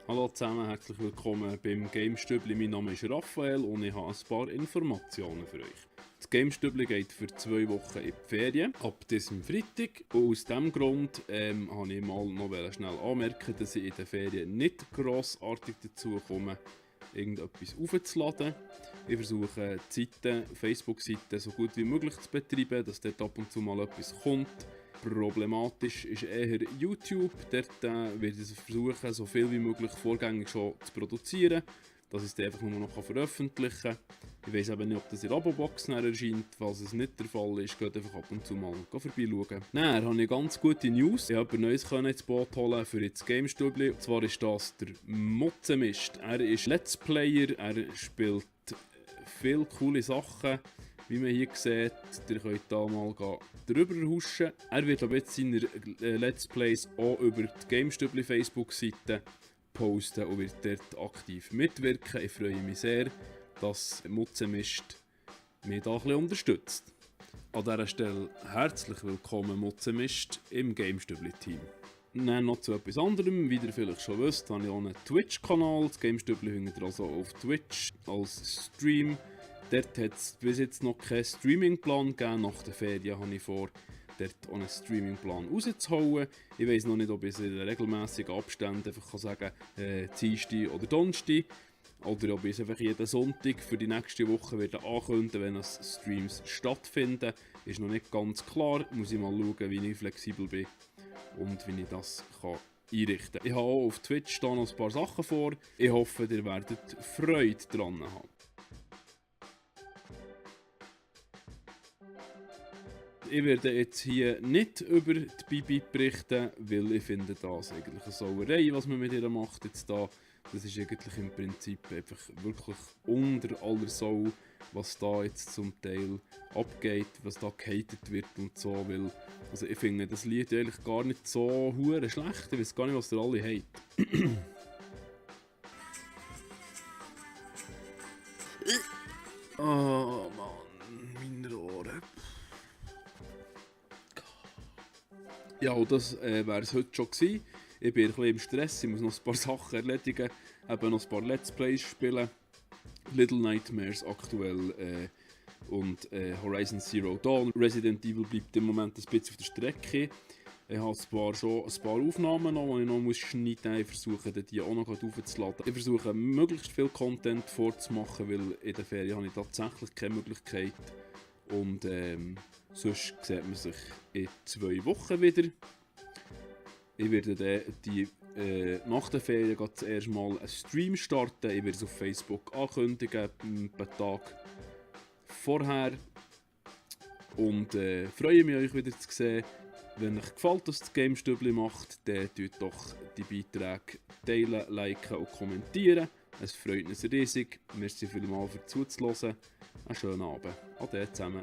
Hallo zusammen, herzlich willkommen beim Gamestübli. Mein Name ist Raphael und ich habe ein paar Informationen für euch. Das Gamestübli geht für 2 Wochen in die Ferien, ab diesem Freitag. Und aus diesem Grund habe ich mal noch schnell anmerken, dass ich in den Ferien nicht grossartig dazu komme, irgendetwas aufzuladen. Ich versuche die Facebook-Seite so gut wie möglich zu betreiben, dass dort ab und zu mal etwas kommt. Problematisch ist eher YouTube. Dort werde ich versuchen, so viel wie möglich vorgängig schon zu produzieren, dass ich es einfach nur noch veröffentlichen kann. Ich weiss eben nicht, ob das in der Abo-Box erscheint. Falls es nicht der Fall ist, geht einfach ab und zu mal vorbeischauen. Dann habe ich ganz gute News. Ich habe ein neues ins Boot holen für das Gamestübli. Und zwar ist das der Mutzenmist. Er ist Let's Player, er spielt viele coole Sachen. Wie man hier sieht, ihr könnt da mal drüber huschen. Er wird aber jetzt seine Let's Plays auch über die Gamestübli Facebook-Seite posten und wird dort aktiv mitwirken. Ich freue mich sehr, dass Mutzenmist mich da ein bisschen unterstützt. An dieser Stelle herzlich willkommen Mutzenmist im Gamestübli-Team. Dann noch zu etwas anderem, wie ihr vielleicht schon wisst, habe ich auch einen Twitch-Kanal. Das Gamestübli findet ihr also auf Twitch als Stream. Dort hat es bis jetzt noch keinen Streamingplan gegeben. Nach der Ferien habe ich vor, dort auch einen Streamingplan rauszuhauen. Ich weiss noch nicht, ob ich es in regelmäßigen Abständen einfach sagen kann, Dienstag oder Donnerstag. Oder ob ich es einfach jeden Sonntag für die nächste Woche wieder ankündigen, wenn es Streams stattfinden. Ist noch nicht ganz klar. Muss ich mal schauen, wie ich flexibel bin und wie ich das kann einrichten kann. Ich habe auch auf Twitch da noch ein paar Sachen vor. Ich hoffe, ihr werdet Freude daran haben. Ich werde jetzt hier nicht über die Bibi berichten, weil ich finde das eigentlich eine Sauerei, was man mit ihr macht jetzt da. Das ist eigentlich im Prinzip einfach wirklich unter aller Sau, was da jetzt zum Teil abgeht, was da gehatet wird und so. Weil, also ich finde das Lied eigentlich gar nicht so hure schlecht, ich weiß gar nicht, was ihr alle hatet. Oh Mann, meine Ohren. Ja, und das wäre es heute schon gewesen. Ich bin ein bisschen im Stress, ich muss noch ein paar Sachen erledigen, eben noch ein paar Let's Plays spielen. Little Nightmares aktuell und Horizon Zero Dawn. Resident Evil bleibt im Moment ein bisschen auf der Strecke. Ich habe schon ein paar Aufnahmen noch, die ich noch schneiden muss. Ich versuche die auch noch aufzuladen. Ich versuche möglichst viel Content vorzumachen, weil in der Ferien habe ich tatsächlich keine Möglichkeit. Und sonst sieht man sich in 2 Wochen wieder. Ich werde dann nach der Ferien zuerst mal einen Stream starten. Ich werde es auf Facebook ankündigen, ein paar Tage vorher. Und freue mich, euch wieder zu sehen. Wenn euch gefällt, was das Gamestübli macht, dann tut doch die Beiträge teilen, liken und kommentieren. Es freut uns riesig. Merci vielmals für zuzuhören. Einen schönen Abend. Ade zusammen.